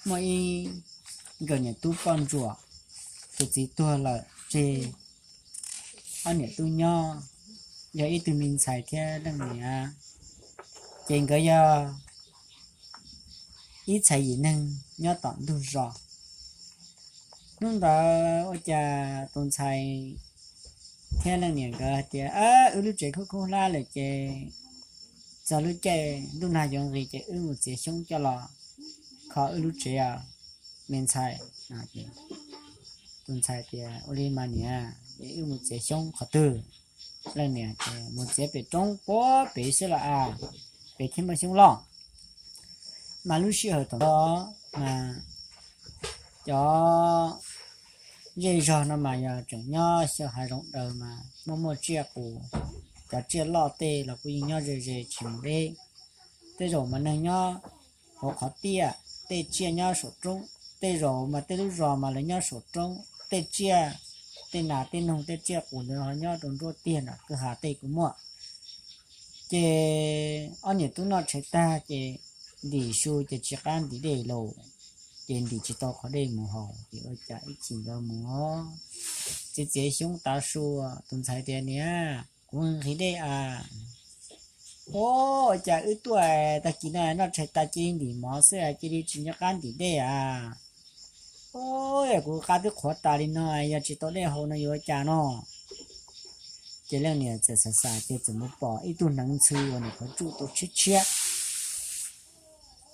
muaj ib nkawm niam tub poj ntsuam, tus txiv tuag lawm tseg ob niam tub nyob, yog ib tug me ntxhais thiab leej niam, ces nkawd yog ib txhais yim neeg nyob tom ntug zos. Hnub ntawd ua cas tus ntxhais thiab leej niam nkawd hais tias, Wb lub tsev khoob khoob hlab lawm ces txog lub caij ntuj nag yuav nqis ces wb mus txiav xyoob coj los kho wb lub tsev me ntxhais. Tus ntxhais tias, Ua li mas niam, es wb mus txiav xyoob qhov twg? Leej niam tias, Mus txiav pem roob puag pem xwb los as, pem thiaj muaj xyoob loj. Mas lub sij hawm thaum ntawd mas cov zej zog no mas yog tseem nyob xyaw hav zoov daws mas muaj muaj tsiaj qus, cov tsiaj loj tej los kuj yeej nyob ze ze tsis mus deb. Tej zaum mas neeg nyob hauv qhov tiaj, tej tsiaj nyob saum roob, tej zaum mas tej lub zos mas lawv nyob saum roob, tej tsiaj, tej nas tej noog tej tsiaj qus ntawd ho nyob rau nruab tiag nram kwj ha tej kuj muaj. Ces ob niam tub noj tshais tag ces ntim su ces tsis qab ntim dej los, ces ntim tsis tau qhov dej mus haus ces ua cas ib chim nkawd mus txiav txiav xyoob tav su, tus ntxhais tias, Niam, kuv nqhis dej as. Ua cas wb tuaj tag kis no noj tshais tas cia li ntim mov xwb cia li tsis nco qab ntim dej as. Ua, kuv qab twb qhuav tas li no, yog tsis tau dej haus no yuav ua cas no? Ces leej niam txawm xav xav ces txawm mus pom ib tug hneev ntxhw uas nyuam qhuav tsuj tau tshiab tshiab.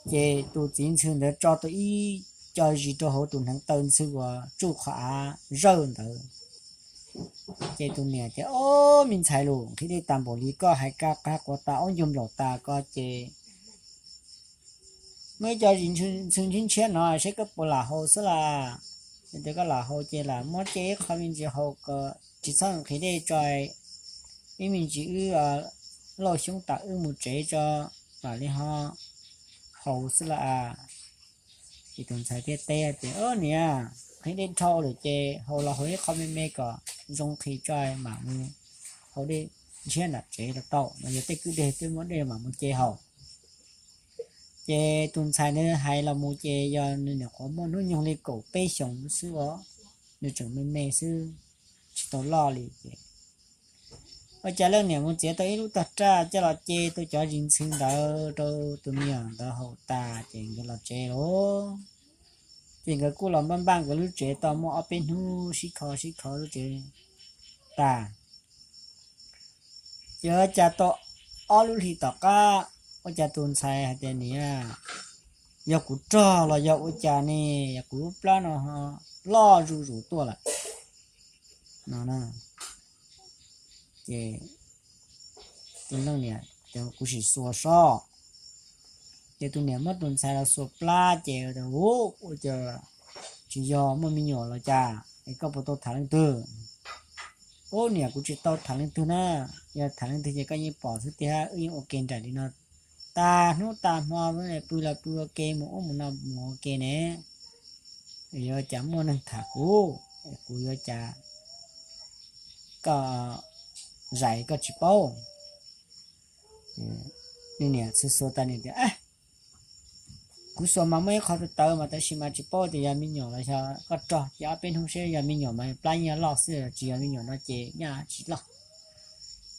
Ces tus txiv ntxhw ntawd tso tau ib co zis rau hauv tus hneev taw ntxhw uas tsuj qhov av zawj ntawd. Ces tus niam tias, Ob, me ntxhais lus, nqhis dej tas npaum li koj hais, kab qab qhuav tas, aub ncuj nplaum tas ko ces muaj ib co zis ntxhw ntshiab ntshiab no, saib koj puas lam haus xwb las. Yog tias koj lam haus ces lam muab cia ib qho me ntsis haus kom tsis txhob nqhis dej tso, ib me ntsis wb lauj xyoob tas wb mus tsev tso, mam li ho haus xwb las. Ces tus ntxhais thiaj teb tias, Niam, nqhis dej dhau lawm ces haus los haus ib qho me me kom zoo nqhis tso mam mus haus dej ntshiab nram tsev los tau, mas yog tej kwj deg twb muab dej mam mus ce haus. Ces tus ntxhais ntawd hais los mus ces yog nws nyuam qhuav muaj hnub nyoog li kaum peb xyoos xwb os, nws tseem me me xwb, tsis tau loj li ces ua cas leej niam mus txiav tau ib lub tog raj coj los ce tau cov zis ntxhw ntawd rau tus me nyuam ntawd haus tas ces nkawd los tsev lauj. Ces nkawd kuj los npaj npaj nkawd lub tsev tau muaj ob peb hnub sib kho sib kho lub tsev tas. Ces ua cas tau ob lub hlis tom qab, ua cas tus ntxhais hais tias, Niam, yog kuv rog los yog ua cas ne, yog kuv lub plab no loj zuj zus tuaj lawm no. Ces tus leej niam, Kuv sim xuas sob. Ces tus niam muab tus ntxhais los xuas plab ces, Ua cas tsis yog, muaj me nyuam los cas, es koj puas tau tham leej twg? Ub niam, kuv tsis tau tham leej twg na, yog tham leej twg ces koj yeej pom xwb tiag, wb yeej ua ke nraim li no tag hnub tag hmo, pw los pw ua ke, mus ub mus no mus ua ke ne. Yuav cas muaj neeg tham kuv, kuv yuav cas koj zais koj tsis paub. Nws niam xuas xuas tas nws tias, Kuv xuas mas muaj ib qho tawv tawv mas tab sis mas tsis paub tias yog me nyuam los yog koj rog, ces ob peb hnub seb yog me nyuam mas plab yeej loj xwb, tsis yog me nyuam no ces nyaj tsis loj.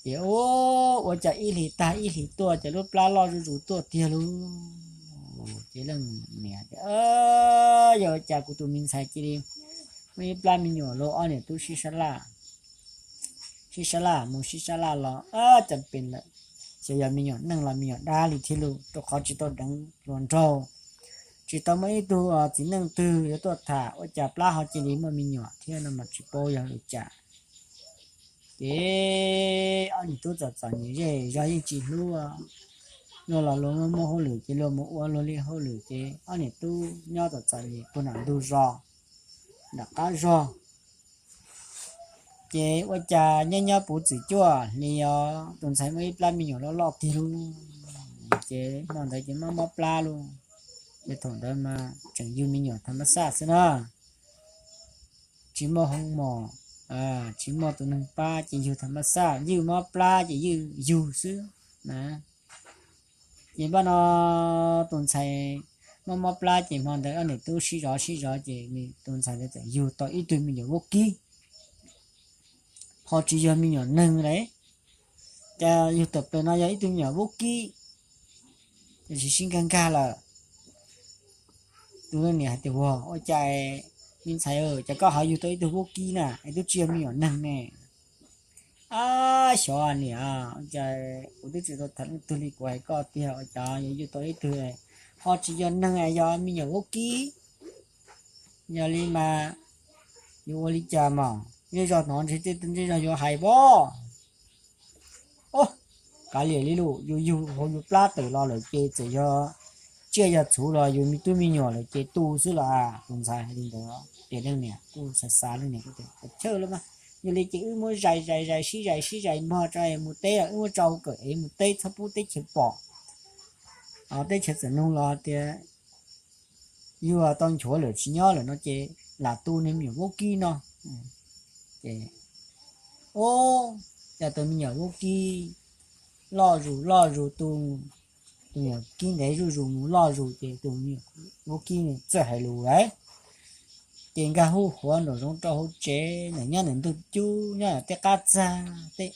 Ces ua cas ib hlis tag ib hlis tuaj ces lub plab loj zuj zus tuaj tiag lauj. Ces leej niam tias, Yog ua cas kuv tus me ntxhais cia li muaj ib plab me nyuam lauj? Ob niam tub sib sab laj, sib sab laj mus sib sab laj los, Cas pes lawm, xyov yog me nyuam neeg los me nyuam dab li thiab lauj, rau qhov tsis tau deev hluas nraug, tsis tau muaj ib tug txiv neej twg yuav tuaj tham, ua cas plab ho cia li muaj me nyuam thiab no mas tsis paub yog li cas. Ces ob niam tub txom txom nyem zej zog yeej tsis hlub, luag los luag muaj muaj hauj lwm ces luag mus ua luag li hauj lwm ces ob niam tub nyob txom txom nyem puag nram ntug zos, nram qab zog. Ces ua cas nyob nyob puv txwm cuaj hli os, tus ntxhais muaj ib plab me nyuam loj loj tiag lauj. Ces hmo ntawd ces mob mob plab lauj. Ces thaum ntawd mas tseem yug me nyuam tham mab xaj xwb na, tsis muaj hoo mom, tsis muaj tus neeg pab ces yug tham mab xaj, ywj mob plab ces ywj yug xwb na. Ces npaj no tus ntxhais mob mob plab ces hmo ntawd ob niam tub sib zov sib zov ces tus ntxhais ntawd txawm yug tau ib tug me nyuam vaub kib, ho tsis yog me nyuam neeg li. Cas yug tawm plaws no yog ib tug me nyuam vaub kib, ces sib nkag nkag lawm. Tus leej niam hais tias, Ua, ua cas me ntxhais, cas koj ho yug tau ib tug vaub kib na es twb tsis yog me nyuam neeg ne? Ab, xyov niam, cas kuv twb tsis tau tham leej twg li, kuv hais koj tiag, ua cas yuav yug tau ib tug ho tsis yog neeg, yog me nyuam vaub kib. Yog li mas yuav ua li cas mas? Zej zog hnov ntshe tej zej zog yuav hais pob. Kav liam li lus, yus yug hauv yus plab tawm los lawm ces txawm yog tsiaj yog txhu los yus me tub me nyuam lawm ces tu xwb los. Tus ntxhais hais li ntawd ces leej niam kuj xav xav, leej niam kuj tias, Chawj los mas, yog li ces wb muab zais zais zais sib zais sib zais mog tso es mus teb, wb muab tso hauv kawm es mus teb txhob pub teb chaws pom. Teb chaws txawm nug los tias yug tau nchuav lawm tsis nyob lawm no ces lam tu nws me nyuam vaub kib no. Ces, o, cas tus me nyuam vaub kib loj zus loj zus, tus, tus me nyuam kib ntev zuj zus mus loj zus ces tus me nyuam vaub kib txawj hais lus lawm. Ces nkag huj huav nraum zoov rau hauv tsev, nyob ntawm ntug cub, nyob ntawm tej qab txag tej.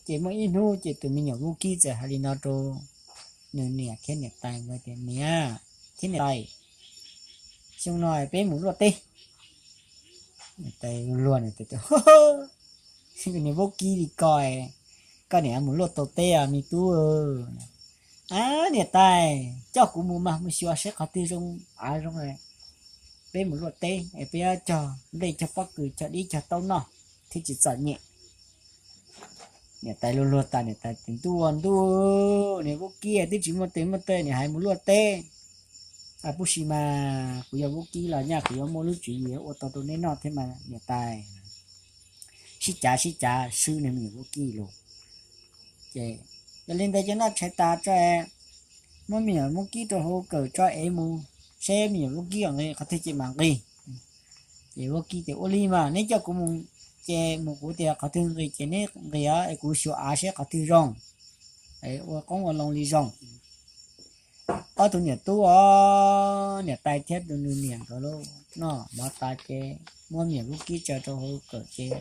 Ces muaj ib hnub ces tus me nyuam vaub kib txawm hais li no rau nws niam thiab niam tais nkawd tias, Niam thiab niam tais, xyoo no peb mus luaj teb. Niam tais luag, niam vaub kib li ko, koj niam mus luaj tau teb me tub? A, niam tais coj kuv mus mas, mus xyuas seb qhov twg zoo, av zoo, peb mus luaj teb es peb yuav cog nplej cog pob kws cog dib cog taub noj thiaj tsis txom nyem. Niam tais luag luag tas, niam tais tias, Ntuj ua ntuj, niam vaub kib twb tsis muaj tes muaj taw, niam hais mus luaj teb. Ab, pub si mas, kuv yog vaub kib los nyaj kuv yuav muaj lub tswv yim ua tau rau neb noj thiab mas niam tais. Sib cav sib cav swb nws me nyuam vaub kib lawm. Ces yog li ntawd cov noj tshais tas tso, muab me nyuam vaub kib rau hauv kawm tso es mus, seb me nyuam vaub kib nqis qhov twg ces mam nqis. Ces vaub kib tias, Ua li mas neb coj kuv mus, ces mus kuv tias qhov twg nqis ces neb nqis es kuv xyuas av seb qhov twg zoo, ua qoob ua loo li zoo. Ob tug niam tub os, niam tais thiab tus nws niam nkawd lub noj mov tas ces muab me nyuam vaub kib tso rau hauv kawm ces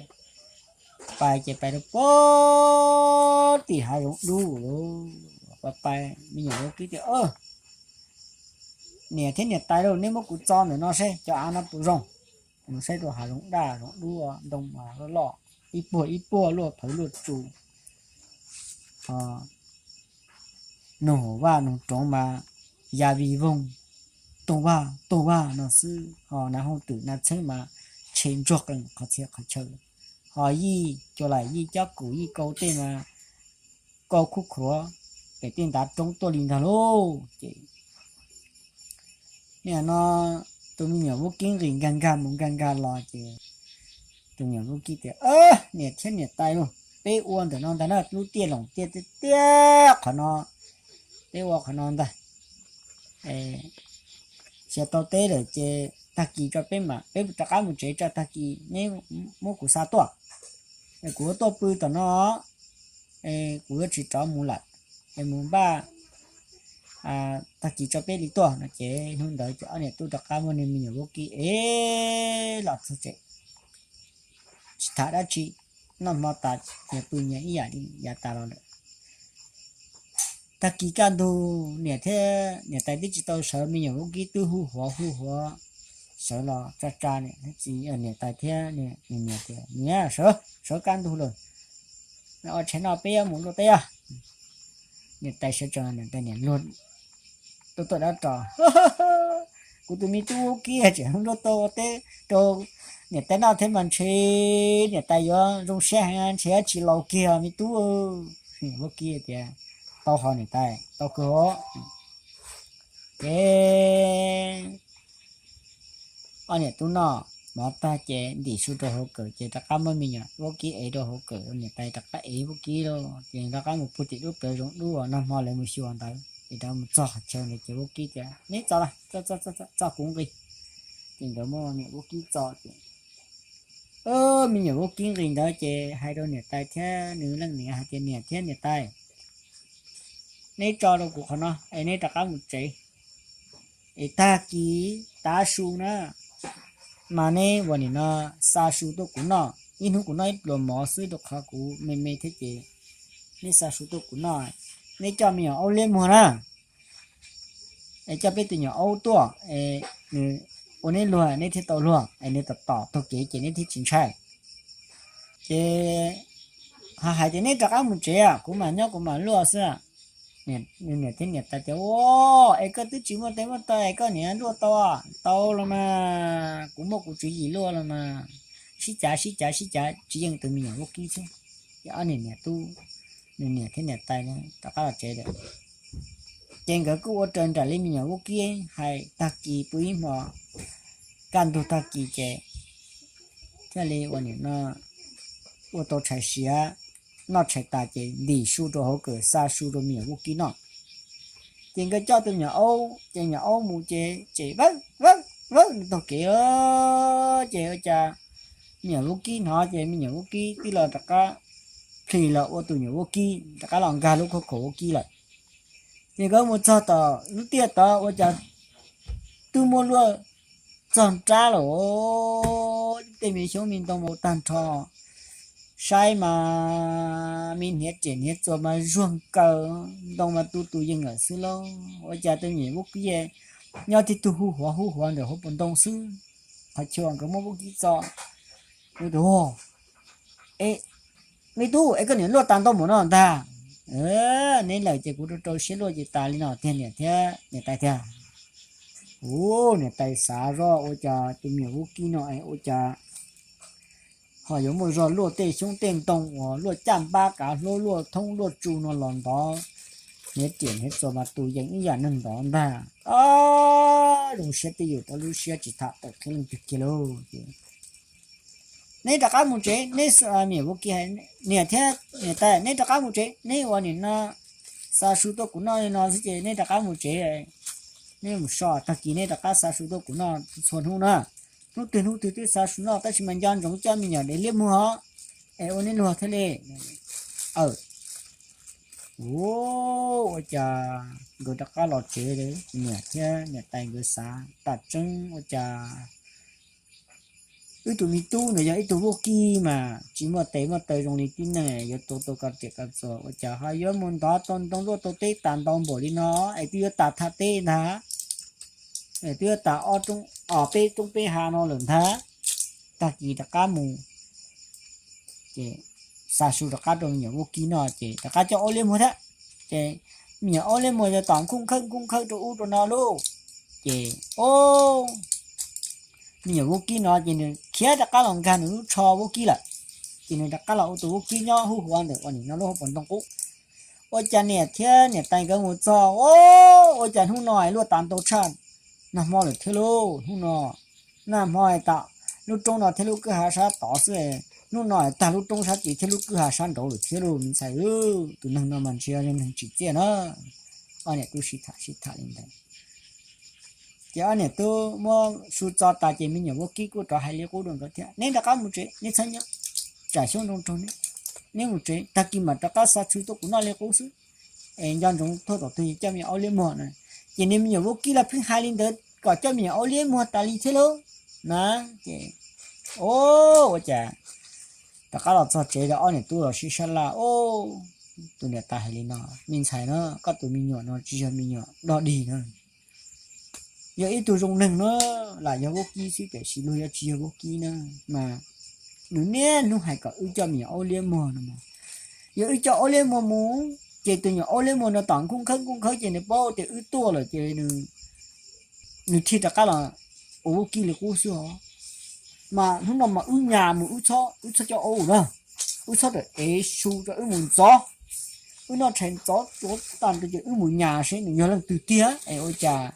pais ces pais rau puag tim hav zoov dub lawm. Pais pais me nyuam vaub kib tias, Niam thiab niam tais lauj, neb muab kuv txo ntawm no seb cov av no puas zoo. Mus saib rau hav zoov daj zoov dub, ntoo mas loj loj, ib puag ib puag luaj phawv luaj tsu, noog vaj noog roov mas ya vij voog, toog vaj toog vaj no xwb, ho nav hooj twm nav txheeb mas tshe ntsuag qees qhov txhia qhov chaw, ho yij cua laim yij cob kum yij kau tej mas kau khuj khuav pem tej ntav roob tuaj li ntag lauj. Ces nim no tus me nyuam vaub kib nqis nkag nkag mus nkag nkag los ces tus me nyuam vaub kib tias, Niam thiab niam tais lauj, peb ua ntawm no ntag na, lub tiaj loos tiaj tiaj tiaj qhov no, peb ua qhov no ntag. Xyov tau teb lawm ces tag kis tso peb mam, peb rov qab mus tsev tso, tag kis neb muab kuv xa tuaj, kuv yuav tuaj pw tom no, kuv yuav tsis rov mus lawm, es mus npaj tag kis tso peb li tuaj no. Ces hnub ntawd ces ob niam tub rov qab muab nws me nyuam vaub kib ev los txog tsev, tsis tham dab tsi, noj hmo tas nyias pw nyias ib yam li yav tas los lawm. Tag kis kaj ntug niam thiab niam tais twb tsis tau sawv, me nyuam vaub kib twb hu huav hu huav sawv los tsa tsa niam txiv, niam tais thiab nws niam tias, Niam, sawv, sawv kaj ntug lawm, ua tshais noj peb yuav mus luaj teb os. Niam tais sawv tsees, niam tais niam luag tuaj tuaj dab ros, Kuv tus me tub vaub kib tseem luaj tau teb rau niam tais noj thiab mas ntshe niam tais yuav zoo siab heev, ntshe yuav tsis laus kiag me tub. Vaub kib tias, Tau hos niam tais, tau kawg os. Ces ob niam tub noj mov tag ces ntim su rau hauv kawm ces rov qab muab me nyuam vaub kib ev rau hauv kawm, niam tais rov qab ev vaub kib lauj, ces rov qab mus pw tim lub plawv zoov dub uas nag hmo lawv mus xyuas ntawd, ces rov mus txog qhov chaw ntawd ces vaub kib tias, Neb txo, txo, txo kuv nqis. Ces nkawd muab niam vaub kib txo ces me nyuam vaub kib nqis ntawd ces hais rau niam tais thiab nws leej niam hais tias, Niam thiab niam tais, neb tso rau kuv qhov no es neb rov qab mus tsev. es tag kis tav su na, mas neb ua nim no xa su tuaj kuv noj, ib hnub kuv noj ib pluas mov xwb rau qhov kuv me me thiab ces neb xa su tuaj kuv noj, neb coj me nyuam aub liab muag na, es coj peb tus nyuam aub tuaj, nws ua neb luag neb thiaj tau luag, es nws tom tom taug kev ces neb thiaj tsis ntshai. Ces ho hais tias neb rov qab mus tsev, kuv mam nyob kuv mam luaj xwb. Nws niam thiab niam tais tias, Ua, es koj twb tsis muaj tes muaj taw es koj niam luaj tau? Tau los mas, kuv muaj kuv tswv yim luaj los mas. Sib cav sib cav sib cav tsis yeej tus me nyuam vaub kib thiab. Ces ob niam niam tub, nws niam thiab niam tais rov qab los tsev lawm. Ces nkawd kuj ua raws nraim li me nyuam vaub kib hais, tag kis pw ib hmo, kaj ntug tag kis ces thiaj li ua nim no ua tau tshais siav, noj tshais tas ces ntim su rau hauv kawm xa su rau me nyuam vaub kib noj. Ces nkawd coj tus me nyuam aub, ces me nyuam aub mus ces tseem vawb vawb vawb taug kev, ces ua cas me nyuam vaub kib hnov ces me nyuam vaub kib twb los rov qab plhis los ua tus nyuam vaub kib rov qab los nkag lub khaub khaum vaub kib lawm. Ces nkawd mus txog tom lub tiaj tod ua cas twb muaj luaj txog nrab lawm. Tej me xyoob me ntoo mus tag nrho, saib mas me hniav riam hniav txuas mas zuag nkaws, ntoo mas tu tus yees lawm xwb lauj. Ua cas tus me nyuam vaub kib nyob tib tug hu huav hu huav ntawm hauv paus ntoo xwb, qhov chaw nkawd muab vaub kib txo. E, me tub, es koj niam luaj tas ntau npaum no ntag? Neb lawm ces kuv rau rau siab luaj ces tas li no tiag niam thiab niam tais tiag. Ua niam tais xav zoj ua cas tus me nyuam vaub kib no ua cas ho yuav muaj zog luaj tej xyoob tej ntoo uas luaj caj npab kav hlab luaj thoob luaj tsu no los ntov, hniav riam hniav txuas mas tus yees ib yam neeg ntov ntag. Zoo siab twj ywm rau lub siab tsis tham tawm qhia leej twg kiag lauj. Neb rov qab mus tsev, neb, me nyuam vaub kib hais, niam thiab niam tais, neb rov qab mus tsev, neb ua nim no xa su tuaj kuv noj li no xwb ces neb rov qab mus tsev. Neb mus so tag kis neb rov qab xa su tuaj kuv noj txhua hnub na. Hnub twg hnub twg twb xa su noj tab sis mas nco ntsoov coj me nyuam dev liab muag es ua neb luag thiaj li. Ua cas nkawd rov qab los tsev, niam thiab niam tais nkawd xav tas tseeb ua cas wb tus me tub ntawd yog ib tug vaub kib mas tsis muaj tes muaj taw zoo li tib neeg yuav tu tau ko riam ko txuas ua cas ho yuav mus ntov tau ntoo luaj tau teb tas ntau npaum li no es twb yuav tas thaj teb ntag, twb yuav tas ob roob, peb roob peb hav no lawm ntag. Tag kis rov qab mus ces xa su rov qab rau me nyuam vaub kib noj ces rov qab coj aub liab muag thiab. Ces me nyuam aub liab muag yog tom nkuj khawb nkuj khawb rau ub rau no lauj. Ces o, me nyuam vaub kib no ces nws khiav rov qab los nkag nws lub tsho vaub kib lawm. Ces nws rov qab los ua tus vaub kib nyob huv huav ntawm ua nim no lub hauv paus ntoo qub. Ua cas niam thiab niam tais nkawd mus txog, ua cas hnub no luaj tas ntau tshaj nag hmo lawm thiab lauj. Hnub no nag hmo tas lub roob no thiab lub kwj ha sab tod xwb, hnub no tag lub roob sab tid thiab lub kwj ha sab nraud lawm thiab lauj me ntxhais. Tus neeg no mas ntshe yog neeg tsim txiaj na. Ob niam tub sib tham sib tham li ntawd ces ob niam tub muab su txo tas ces me nyuam vaub kib kuj rov hais li qub rau nkawd thiab, neb rov qab mus tsev, neb txhob nyob, tsam xyoob ntoo raug neb. Neb mus tsev, tag kis mam rov qab xa su tuaj kuv noj li qub xwb. Es nco ntsoov tuaj tom twg coj me nyuam aub liab muag na. Ces nws me nyuam vaub kib los pheej hais li ntawd kom coj me nyuam aub liab muag tas li thiab lauj na. Ces o, ua cas rov qab los txog tsev rau ob niam tub los sib sab laj, tus niam tais hais li no, me ntxhais na, koj tus me nyuam no tsis yog me nyuam dog dig na. Yog ib tug zoo neeg na, lam yog vaub kib xwb tiam sis luag yuav tsis yog vaub kib na. Mas nws niaj hnub hais kom wb coj me nyuam aub liab muag no mas, yog wb coj aub liab muag mus ces tus nyuam aub liab muag no tom nkuj khawb nkuj khawb ces nws paub tias wb tuaj lawm ces nws thiaj rov qab los ua vaub kib li qub xwb os. Mas hnub no mas wb nyas mus, wb txhob coj aub na, wb txhob ram ev su rau wb mus ntxov. Wb noj tshais ntxov tuav tag nrho ces wb mus nyas seb nws yog leej twg tiag es ua cas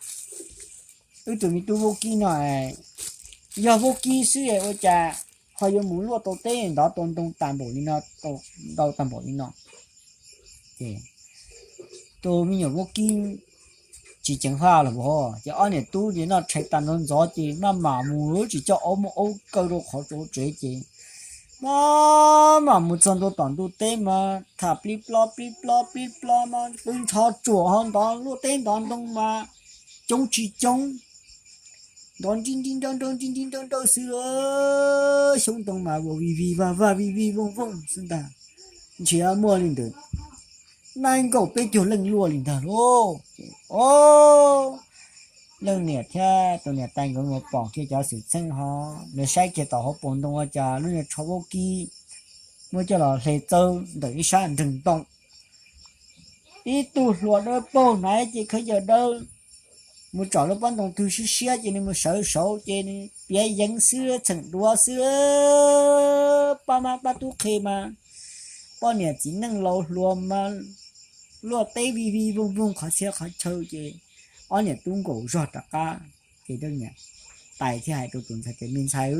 wb tus me tub vaub kib no yog vaub kib xwb es ua cas ho yuav mus luaj tau teb ntov tau ntoo tas npaum li no, ntau tas npaum li no. Ces tus me nyuam vaub kib tsis ceev faj los as, ces ob niam tub ces noj tshais tas nrho ntxov ces maj mam mus, tsis coj aub, muab aub kaw rau qhov tsev ces maj mam mus txog ntua tom ntug teb mas tham plib plob plib plob plib plob mas twb nrho tsuam ho ntov luaj teb ntov ntoo mas coob tsis coob, nrov nrib nrib nrawb nrawb nrib nrib nrawb nrawb xwb. Xyoob ntoo mas vau vij vij vag vag vij vij voog voog xwb ntag. Ntshe muaj li ntawd nees nkaum peb caug leej luaj li ntag lauj. Ces o, leej niam thiab tus niam tais nkawd mus pom kiag cov xwm txheej ho, lawv saib kiag tom hauv paus ntoo ua cas lub niag tsho vaub kib muab coj los hle txawb ntawm ib sab nreeg ntoo. Ib tug hluas dawb paug hnav cev khaub ncaws dawb, mus tsom lub pob ntoo twg siab siab ces nws mus sawv saud ces nws piav yeev xwb txheem duav xwb. Pab mab pab tub qhe mas poj niam txiv neej laus hluas mas luaj teb vij vij voog voog qhov txhia qhov chaw ces ob niam tub nkaum zog rov qab ces leej niam tais thiaj hais rau tus ntxhais tias, Me ntxhais,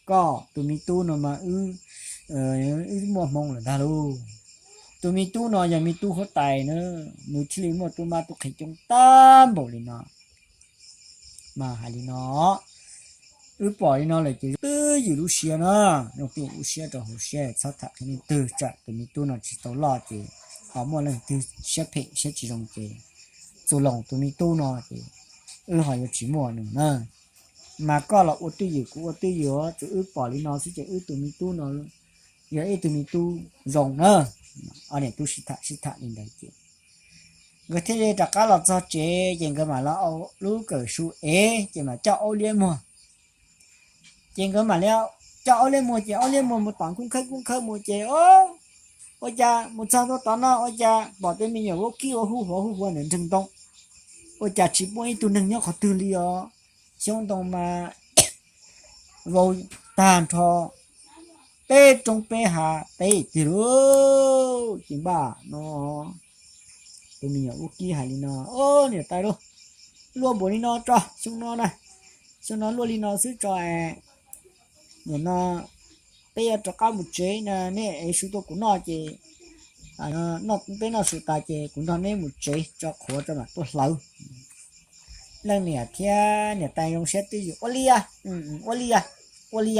koj tus me tub no mas wb muaj hmoo lawm ntag lauj. Tus me tub no yog me tub huab tais na, nws thiaj li muaj tub mab tub qhe coob tag npaum li no. Mas hais li no, wb pom li no lawm ces twb ywm lub siab na, twb ywm lub siab rau hauv siab txhob tham qhia leej twg tsam tus me tub no tsis tau loj ces ho muaj leej twg siab phem siab tsis zoo ces txus loos tus me tub no ces wb ho yuav tsis muaj nws na. Mas koj los ua twj ywm kuv ua twj ywm, tsuas wb pom li no xwb ces wb tus me tub no yog ib tug me tub zoo na. Ob niam tub sib tham sib tham li ntawd ces nkawd thiaj li rov qab los txog tsev ces nkawd mam los ua lub kawm su ev ces mam coj aub liab muag. Ces nkawd mam li coj aub liab muag ces aub liab muag mus tom kub khawb kub khawb mus ces o, ua cas mus txog rau tod no ua cas pom tej me nyuam vaub kib ua hu huav hu huav ntawm nreeg ntoo, ua cas tsis muaj ib tug neeg nyob qhov twg li os. Xyoob ntoo mas vau tag nrho peb roob peb hav teb tiag lauj. Ces npaj no tus me nyuam vaub kib hais li no, Au, niam tais lauj, luaj npaum li no tso, xyoo no na, xyoo no luaj li no xwb tso es, nim no peb yuav rov qab mus tsev na, neb ev su tuaj kuv noj ces peb noj su tas ces kuv nrog neb mus tsev tso qhuav tso mam tuaj hlawv. Leej niam thiab niam tais zoo siab twj ywm, Ua li, ua li, ua li.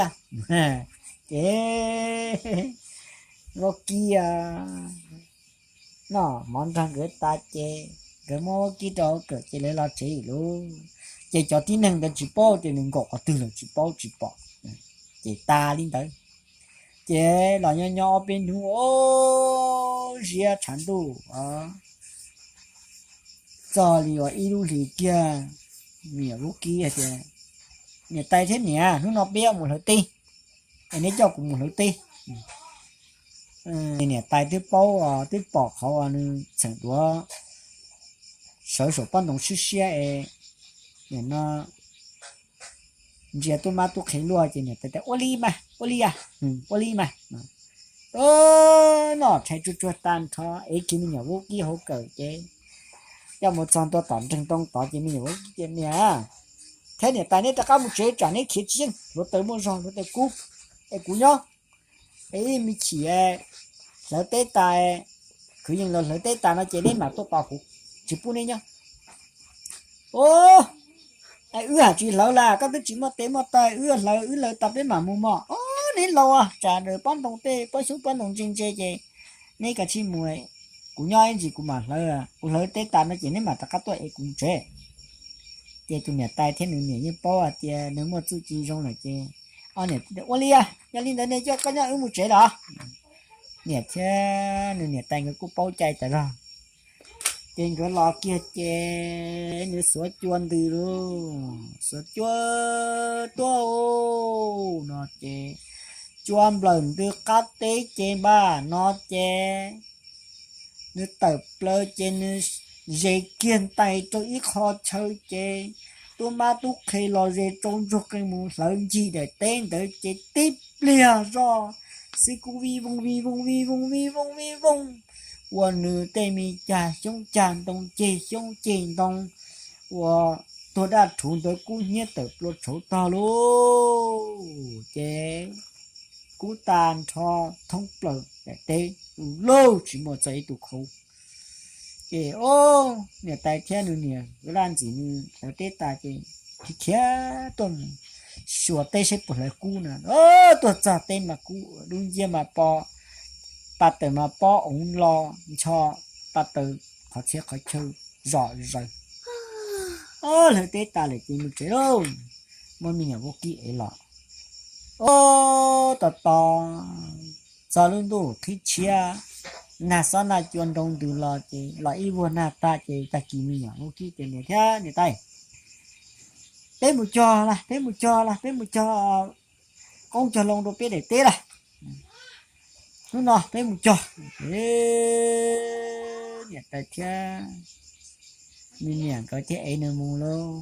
Ces vaub kib noj mov nrog nkawd tas ces nkawd muab vaub kib rau hauv kawm ces lawv los tsev lawm lauj. Ces cov tib neeg ntawd tsis paub tias nws nkaum qhov twg lawm, tsis paub tsis pom. Ces tas li ntawd. Ces los nyob nyob ob peb hnub, ziab tshav ntuj, txog li uas ib lub hlis kiag, me nyuam vaub kib hais tias, Niam tais thiab niam, hnub no peb yuav mus hlawv teb, es neb coj kuv mus hlawv teb. Niam tais twb paub, twb pom qhov uas nws txheem duav sawv saum pob ntoo siab siab es nim no ntsia tub mab tub qhe luaj ces niam tais tias, Ua li mas, ua li, ua li mas. Noj tshais tsuag tsuag tag nrho, ev kiag me nyuam vaub kib hauv kawm ces coj mus txog ntua tom nreeg ntoo tod ces me nyuam vaub kib tias, Niam thiab niam tais, neb rov qab mus tsev tsam neb khiav tsis yeej, hluav taws muaj zog, hluav taws kub, es kuv nyob, es ib me chim hlawv teb tas, kwv yees los hlawv teb tas no ces neb mam tuaj tos kuv, tsis pub neb nyob. Au, wb haj tsis hlawv las, koj twb tsis muaj tes muaj taw, wb hlawv, wb hlawv tas peb mam mus mog. Au, neb laus, tsam daws pob ntoo tej pob xyoob pob ntoo ntse ntse ces neb kav tsij mus, kuv nyob ib ntsis kuv mam hlawv, kuv hlawv teb tas no ces neb mam rov qab tuaj es kuv mus tsev. Ces tus niam tais thiab nws niam yeej paub hais tias nws muaj txuj ci zoo lawm ces ob niam, Ua li, yog li ntawd ne coj koj nyob wb mus tsev los. Niam thiab nws niam tais nkawd kuj paub cai tas zog. Ces nkawd los kiag ces nws xuav cua ntws lauj, xuav cua tuaj no ces cua nplawm ntws qab teb ces npaj no ces nws tawm plaws ces nws zes kiag ntais rau ib qho chaw ces tub mab tub qhe los ze tsau ntsuag qees mus hlawv ncig daim teb ntawd ces tib pliag zoj xib kub vij voog vij voog vij voog vij voog vij voog ua nws tej me cag xyoob cag ntoo ceg xyoob ceg ntoo ua tuag daj rhuv ntawd kub hnyiab tawm plua tshauv tog lauj. Ces kub tag nrho thoob plaws daim teb lauj, tsis muaj txog ib tug khau. Ces o, niam tais thiab nws niam laj ntxim nws hlawv teb tas ces khiav khiav tuaj xyuas teb saib puas hlawv kub na. Tuaj txog teb mas kub dub nciab mas po, pa taws mas pob oov lo ncho, pa taws qhov txhia qhov chaw zom zaws. Hlawv teb tas lawm ces mus tsev lauj. Muab me nyuam vaub kib ev los. Ua tos tos txog lub ntuj qhib tshiab, nag xob nag cua nroo ntws los ces los ib vuag nag tag ces tag kis me nyuam vaub kib tias niam thiab niam tais, peb mus cog las, peb mus cog las, peb mus cog qoob cog loo rau peb daim teb las. Hnub no peb mus cog. Niam tais thiab nws niam nkawd thiaj ev nws mus lauj.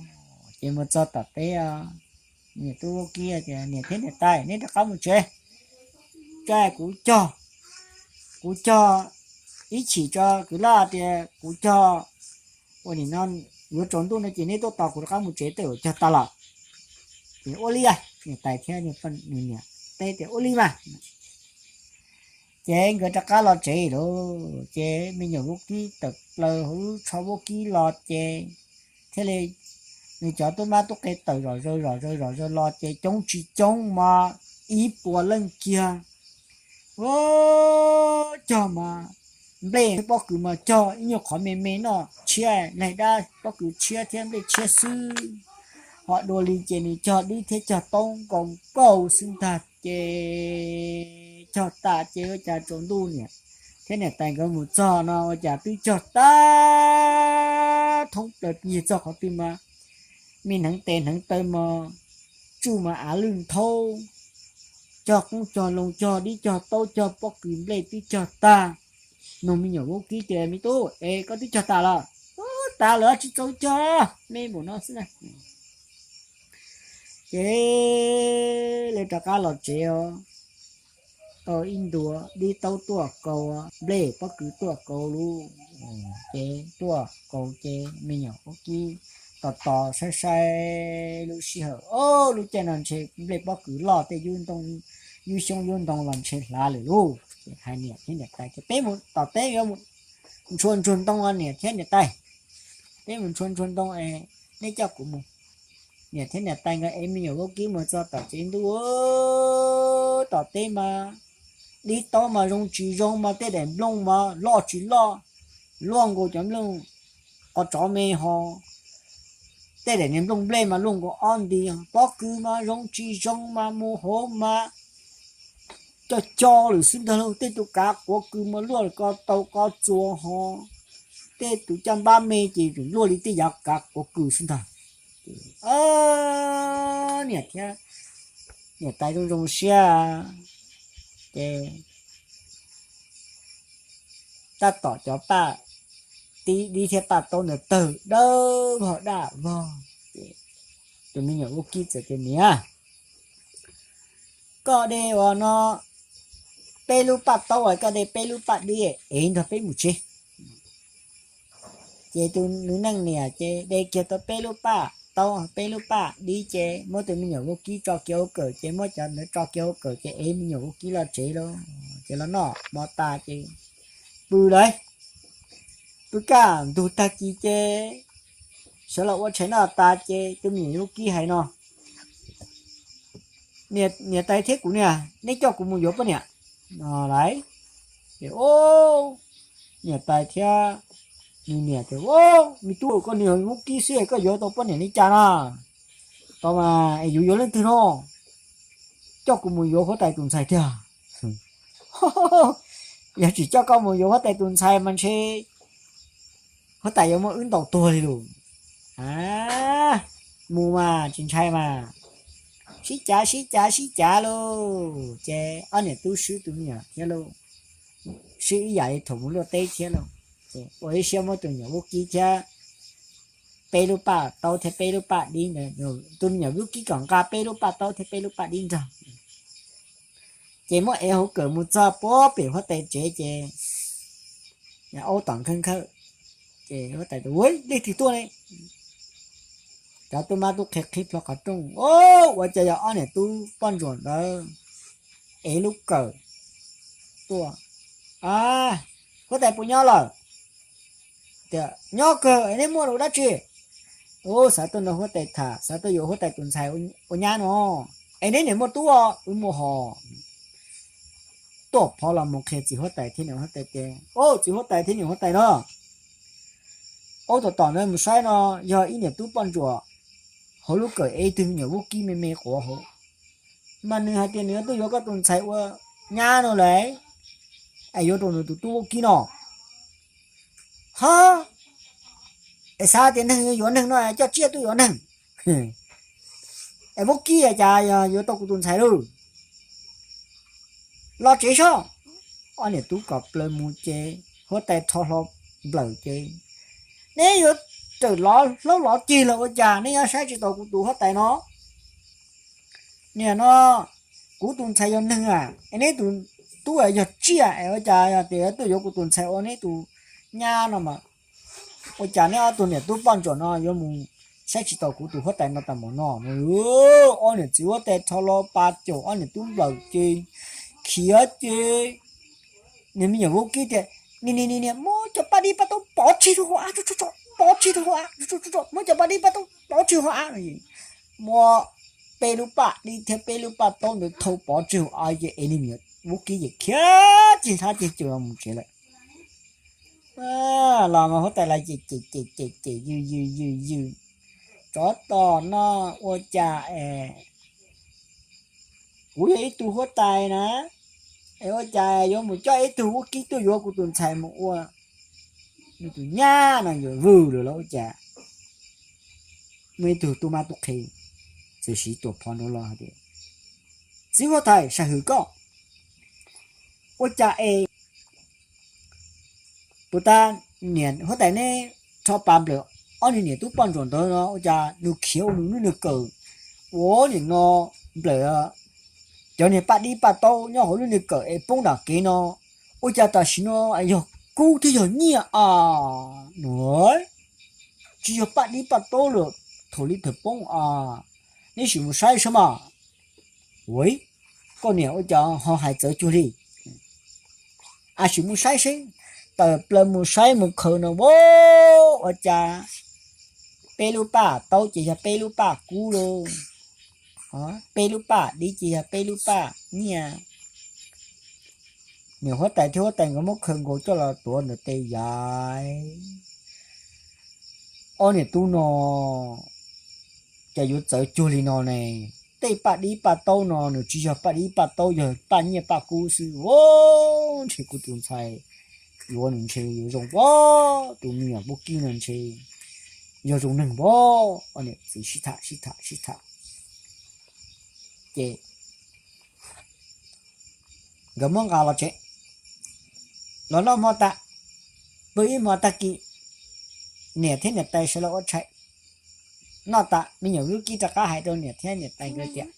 Ces mus txog tom teb, niam tub vaub kib tias niam thiab niam tais, neb rov qab mus tsev, tso kuv cog, kuv cog ib chim tso kwv laj tias kuv cog ua nim no yuav tsaus ntuj no ces neb tuaj tos kuv rov qab mus tsev, tej zaum cog tas lawm. Ces ua li, niam tais thiab nws niam teb tias ua li mas. Ces nkawd rov qab los tsev lauj, ces me nyuam vaub kib tawm plaws hauv lub tsho vaub kib los ces thiaj li nws cov tub mab tub qe tawm zom zaws zom zaws zom zaws los ces coob tsis coob mas ib puas leej kiag. Ua cog mas nplej pob kws mas cog ib nyuag qhov me me noj tshiab laig dab pob kws tshiab thiab nplej tshiab xwb. Ho dua li ces nws cog dib thiab cog taub nkaus nkaus xwb ntag ces cog tas ces ua cas tsaus ntuj niam thiab niam tais nkawd mus txog no ua cas twb cog tag thoob plaws, nyiag txog qhov twg mas me hneev tes hneev taw mas tsuj mas av lwj nthaub, cog qoob cog loo cog dib cog taub cog pob kws nplej twb cog tag. Nug me nyuam vaub kib tias me tub es koj twb cog tas los? Ub, tas lawm tsis txaus cog, me npaum no xwb na. Ces lawv rov qab los tsev os. Tau ib ntus dib taub tuaj kaus, nplej pob kws tuaj kaus lub, ces tuaj kaus ces me nyuam vaub kib tos tos saib saib lub sij hawm, o, lub caij no ntshe nplej pob kws loj tej yub xyoob yub ntoo los ntshe hlav lawm lauj. Ces hais niam thiab niam tais tias peb mus tom teb yuav mus ntshua ntsuag ntoo os niam thiab niam tais, peb mus ntshua ntsuag ntoo es neb coj kuv mus. Niam thiab niam tais nkawd ev me nyuam vaub kib mus txog tom tsev ntuj, tom teb mas dib taub mas zoo tsis zoo mas tej daim nplooj mas loj tsis loj, luaj nkaus cov nplooj qos tsov me ho, tej daim niag nplooj nplej mas luaj nkaus ob nti, pob kws mas zoo tsis zoo mas mus hauv mas co co lawm xwb ntag lauj. Tej tus kav quav kws mas luaj ko tau ko txuas ho, tej tus caj npab me ces luaj li tej yav kav quav kws xwb ntag. Niam thiab niam tais zoo zoo siab ces tab tom cov paj tib dib thiab paj taub ntawd tawg dawb vog daj vog. Ces tus me nyuam vaub kib txawm tias niam, koj de uas no peb lub paj taub uas koj de peb lub paj dib ev nrog peb mus tsev. Ces tus nws neej niam ces de kiag tau peb lub paj taub peb lub paj dib ces muab tus me nyuam vaub kib tso kiag hauv kawm ces muab cov ntawd tso kiag hauv kawm ces ev me nyuam vaub kib los tsev lauj. Ces los noj hmo tas ces pw lawm, pw kaj ntug tag kis ces sawv los ua tshais noj tas ces tus me nyuam vaub kib hais no, niam tais thiab kuv niam, neb coj kuv mus yuav poj niam no lauj. Ces niam tais thiab nws niam tias, me tub, koj niag vaub kib xwb koj yuav tau poj niam li cas na? Tau mas es yuav yuav leej twg no? Coj kuv mus yuav huab tais tus ntxhais tiag. Yog tsis coj koj mus yuav huab tais tus ntxhais mas ntshe huab tais yuav muab wb ntaus tuag li lauj. A, mus mas tsis ntshai mas. Sib cav sib cav sib cav lauj, ces ob niam tub swb tus me nyuam thiab lauj, swb ib yam li thaum mus luaj teb thiab lauj. Ua ib siab muab tus me nyuam vaub kib thiab peb lub paj taub thiab peb lub paj dib ntawd, tus me nyuam vaub kib kom nqa peb lub paj taub thiab peb lub paj dib nrog, ces muab ev hauv kawm mus txog puag pem huab tais tsev ces aub tom nkhawj nkhawj. Ces huab tais tias, ua, leej twg tuaj ne? Cov tub mab tub qhe qhib plho qhov rooj, ua cas yog ob niam tub poj ntsuam ntawd ev lub kawm tuaj. A, huab tais puas nyob lawm? Tias nyob kawg, es neb muaj dab tsi? Ub, xav tuaj nrog huab tais tham, xav tuaj yuav huab tais tus ntxhais ua nyab no. Es neb niam muaj tub os? Wb muaj hos. Tuaj phov los mus qhia txiv huab tais thiab niam huab tais tias, ub, txiv huab tais thiab niam huab tais no, Aub tom tom ntawd mus saib no yog ib niam tub poj ntsuam hauv lub kawm ev ib tug me nyuam vaub kib me me quav hauv, mas nws hais tias nws yuav tuaj yuav koj tus ntxhais ua nyab no lawm, es yuav rau nws tus tub vaub kib no. Ho, es xav tias neeg yuav yuav neeg no coj tsiaj tuaj yuav neeg, es vaub kib cas yuav tau kuv tus ntxhais lauj? Los tsev sob. Ob niam tub kom plaws mus ces huab tais rho hlo nplawm ces, neb yuav rawm lov hlaub lov ceg los ua cas neb yuav saib tsis taus kuv tus huab tais no? Niam no, kuv tus ntxhais yog neeg a, es neb tus tub yog tsiaj es ua cas tias tuaj yuav kuv tus ntxhais ua neb tus nyab no mas, ua cas neb ob tug niam tub poj ntsuam no yuav mus saib tsis taus kuv tus huab tais no tas mos no no? Ob niam txiv huab tais rho hlo pas caum ob niam tub nplawm ces khiav ces nws me nyuam vaub kib tias, niam niam niam, muab cov paj dib paj taub pov tseg rau hauv av, pov tseg rau hauv av, muab cov paj dib paj taub pov tseg hauv av. Muab peb lub paj dib thiab peb lub paj taub ntawd thau pov tseg hauv av ces es nws me nyuam vaub kib ces khiav ceg hlab ceg caws los mus tsev lawm. Los mas huab tais lawv cem cem cem cem cem yws yws yws yws, tsov tom no, ua cas es kuv yog ib tug huab tais na, es ua cas yuav mus coj ib tug vaub kib tuaj yuav kuv tus ntxhais mus ua nws tus nyab no? Yuav vwm lawm los ua cas? Muaj ib tug tub mab tub qhe txawm siv tuam phov nrov los hais tias, txiv huab tais, sam hwm koj, ua cas es puas tas niam huab tais neb rho pas nplawm ob niag niam tub poj ntsuam ntawd no ua cas nws khiav ua nws lub niag kawm ua nim no nplawm cov niag paj dib paj taub nyob hauv lub niag kawm es poob nram kev no, ua cas tam sim no yog kub thiab yog nyiaj a? No, tsis yog paj dib paj taub lawm, thaum li thaum poob a. Neb sim mus saib saib mas. Ua, koj niam ua cas ho hais txawv cuag li? A, sim mus saib seb. Tawm plaws mus saib mus khaws no, ua cas peb lub paj taub ces yog peb lub paj kub lauj, peb lub paj dib ces yog peb lub paj nyiaj. Niam huab tais thiab huab tais nkawd muab khaws nkaus coj los tuav ntawm tes yav. Ob niam tub no cas yuav txawv cuag li no ne? Tej paj dib paj taub no nws tsis yog paj dib paj taub, yog paj nyiaj paj kub xwb. Ntshe kuv tus ntxhais yuav nws ntshe yuav zoo pob, tus me nyuam vaub kib no ntshe yog zoo neeg pob. Ob niam txiv sib tham sib tham sib tham ces nkawd muab nqa los tsev, los noj hmo tas, pw ib hmo tag kis, niam thiab niam tais sawv los ua tshais. Noj tas me nyuam vaub kib rov qab hais rau niam thiab niam tais nkawd tias,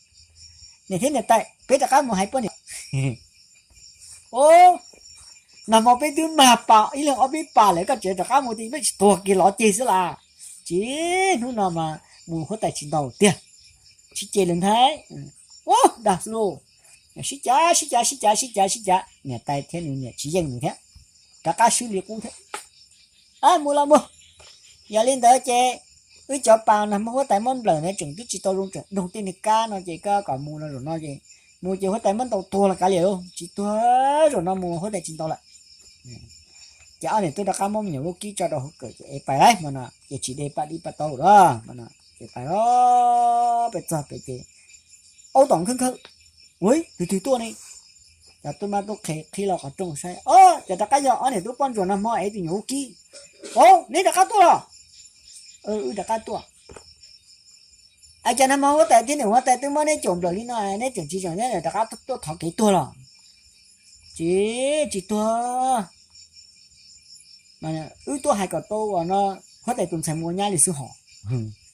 niam thiab niam tais, peb rov qab mus hais poj niam. Nag hmo peb twb mag pas ib leeg ob peb pas lawm, koj tseem rov qab mus tias peb tsis tuag kiag los ceg xwb las. Tsis, hnub no mas mus huab tais tsis ntaus tiag, tsis ceg lawm ntag. Ua dag xwb lauj. Sib cav sib cav sib cav sib cav sib cav, niam tais thiab nws niam tsis yeej nws thiab, rov qab swb li qub thiab. A, mus los mus, yog li ntawd ces wb cov pas nag hmo huab tais muab nplawm na tseem twb tsis tau zoo, tseem doog tej niag kab no ces koj kom mus no, zaum no ces mus ces huab tais muab ntaus tuag los kav liam lauj, tsis tuag, zaum no mus huab tais tsis ntaus lawm. Ces ob niam tub rov qab muab me nyuam vaub kib tso rau hauv kawm ces es pais lawm hmo no ces tsis de paj dib paj taub lawm hmo no ces pais pem txog pem ces aub tom khawb khawb, ua, tus twg tuaj ne? Cov tub mab tub qhe qhib los qhov rooj saib, o, ces rov qab yog ob niam tub poj ntsuam nag hmo ev tus nyuam vaub kib. O, neb rov qab tuaj los? Wb rov qab tuaj. Ua cas nag hmo huab tais thiab niam huab tais twb muab neb caum nplawm li no neb tseem tsis zeem, neb rov qab tuaj thov kev tuag los? Tsis, tsis tuag, wb tuaj hais kom tau uas no huab tais tus ntxhais mus ua nyab li xwb hos.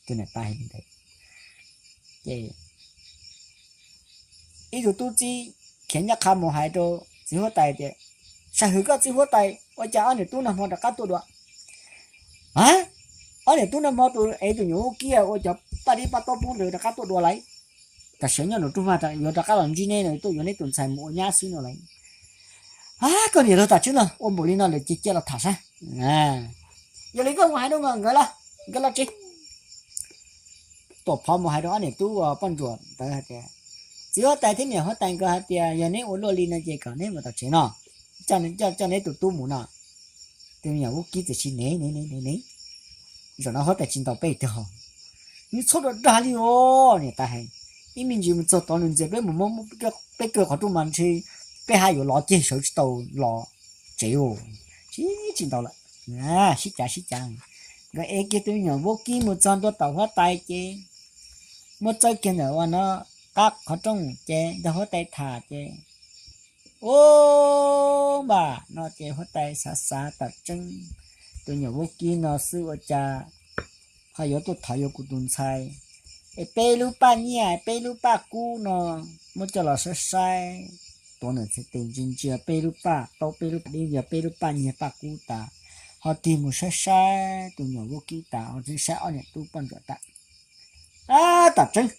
Tus niam tais hais li ntawd ces ib tug tub txib khiav ncaj qha mus hais rau txiv huab tais tias, sam hwm koj txiv huab tais, ua cas ob niam tub nag hmo rov qab tuaj dua? A, ob niam tub nag hmo tus ev tus nyuam vaub kib ua cov paj dib paj taub poob ntawd rov qab tuaj dua lauj. Tam sim nyob nraum rooj vag yuav rov qab los ntsib neb no, tuaj yuav neb tus ntxhais mus ua nyab xwb no lauj. A, koj niam, los tam tseeb no ua npaum li no lawm ces cia los tham saib. Yog li koj mus hais rau nkawd los, nkawd los tsev. Tuam phov mus hais rau ob niam tub poj ntsuam ntawd hais tias, txiv huab tais thiab niam huab tais nkawd hais tias yog neb ua luaj li no ces kom neb mus tom tsev no, coj neb tus tub mus no. Tus me nyuam vaub kib txawm sis nev nev nev nev nev, Zaum no huab tais tsis ntaus peb tiag hos. Nws txhob dag dag li os, niam tais hais. Ib me ntsis mus txog tod nws ntxias peb mus muab peb kaw qhov rooj mas ntshe peb haj yuav lov ceg sawv tsis tau los tsev os. Tsis, tsis ntaus lawm. Sib cav sib cav, nkawd ev kiag tus me nyuam vaub kib mus txog ntua tom huab tais ces muab txawb kiag ntawm ua no qab qhov rooj ces nrog huab tais tham ces, u, npam no ces huab tais xav xav, tam tseeb tus nyuam vaub kib no xwb ua cas ho yuav tuaj thov yuav kuv tus ntxhais es peb lub paj nyiaj peb lub paj kub no muab coj los saib saib. Tuav ntawm txhais tes ntsia ntsia peb lub paj taub peb lub paj dib yog peb lub paj nyiaj paj kub tas, ho tig mus saib saib tus nyuam vaub kib tas ho saib ob niam tub poj ntsuam tas. Ab, tam tseeb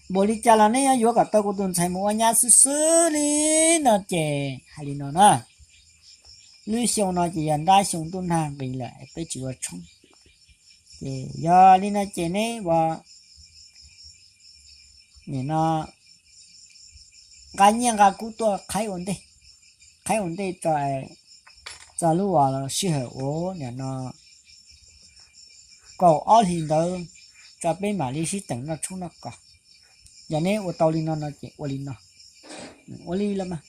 npaum li cas los neb yuav yuav kom tau kuv tus ntxhais mus ua nyab xwb xwb li no ces hais li no na. Lub xyoo no ces yog ntab xyoo ntuj nag nqis lawm peb tsis ua tshoob. Ces yog li no ces neb ua, nim no nqa nyiaj nqa kub tuaj qhaib ua ntej, qhaib ua ntej tso, txog lub uas sij hawm ua nim no kaum ob hlis ntawd tso peb mam li sib teem noj tshoob noj kos. Yog neb ua tau li no no ces ua li no, ua li los mas.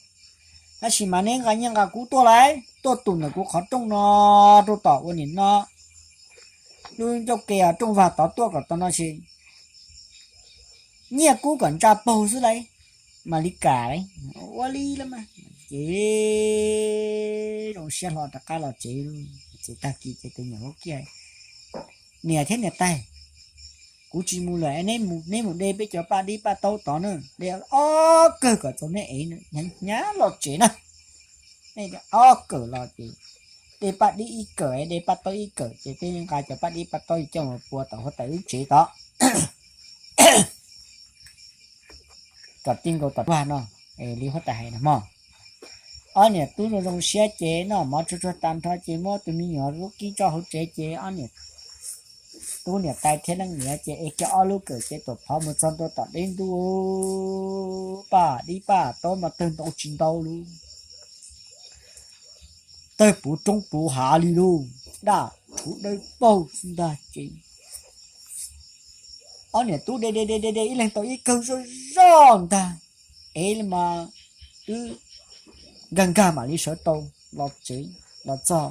Tab sis mas neb nqa nyiaj nqa kub tuaj lauj, tuaj tus ntawm kuv qhov rooj no rau tom ua nim no lub ncauj ke rooj vag tod tuaj kom tau no ces nyiaj kub kom ntsa paug xwb lauj, mam li kam lauj. Ua li los mas ces zoo siab hlo rov qab los tsev. Ces tag kis ces tus nyuam vaub kib, niam thiab niam tais, kuv tsis mus lawm, neb mus de peb cov paj dib paj taub tod na, de ob kawm kom txaus neb ev, hnyav hnyav los tsev na. Neb ob kawm los ces de paj dib ib kawm, de paj taub ib kawm ces peb nqa cov paj dib paj taub coj mus pua tom huab tais lub tsev tod kom ti nkaus tom vag no, li huab tais hais no mog. Ob niam tub zoo zoo siab ces noj mov tsuag tsuag tag nrho ces muab tus me nyuam vaub kib tso hauv tsev ces ob niam tub niam tais thiab leej niam ces ev kiag ob lub kawm ces tuam phov mus txog ntua tom deb ntuj, paj dib paj taub mas tawg ntau tsis ntau lub, tawg puv roob puv hav li lub, daj puv dawb paug ntag ces ob niam tub de de de de de ib leeg tau ib kawm zoj zoj ntag, ev mas twb nkag nkag mam li sawv tau los tsev. Los txog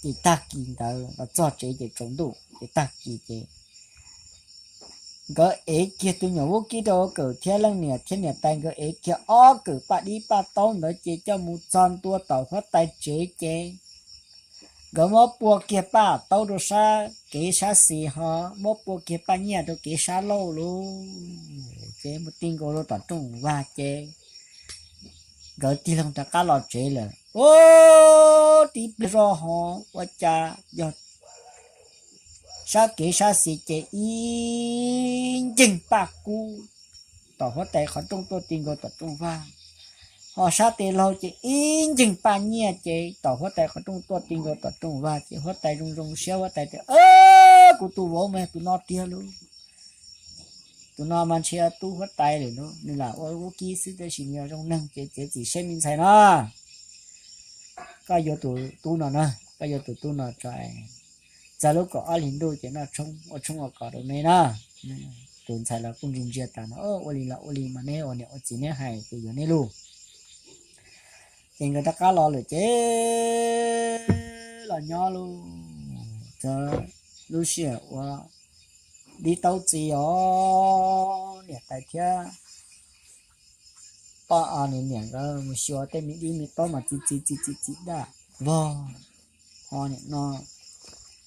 ces tag kis ntawd los txog tsev ces tsaus ntuj ces tag kis ces nkawd ev kiag tus nyuam vaub kib rau kawm thiab leej niam thiab niam tais nkawd ev kiag ob kawm paj dib paj taub ntawd ces coj mus txog ntua tom huab tais tsev ces nkawd muab pua kiag paj taub rau sab kev sab xis ho muab pua kiag paj nyiaj rau kev sab laug lub, ces mus ti nkaus rau tom rooj vag ces nkawd tig loo rov qab los tsev lawm. Ub, tib pliag zoj ho ua cas yog sab kev sab xis ces ib nceeg paj kub tom huab tais qhov rooj tuaj ti nkaus tom rooj vag, ho sab tes laug ces ib nceeg paj nyiaj ces tom huab tais qhov rooj tuaj ti nkaus tom rooj vag ces huab tais zoo zoo siab, huab tais tias, Kuv tus vauv mas tus no tiag lauj. Tus no mas ntshe tub huab tais lawm no, nws lam ua vaub kib xwb tab sis nws yog zoo neeg ces txiav txim saib me ntxhais no, koj yuav tus tub no na, koj yuav tus tub no tso, txog lub kaum ob hlis ntuj ces noj tshoob ua tshoob ua kos rau neb na. Tus ntxhais los kuj ntsia ntsia tas no, Ua li los ua li mas neb ua niam ua txiv neb hais ces yuav neb lauj. Ces nkawd rov qab los lawm ces los nyob lauj. Txog lub sij hawm ua dib taub txi os, niam tais thiab poj niam nkawd mus xyuas tej me dib me taub mas txi txi txi txi txi daj vog ho nim no,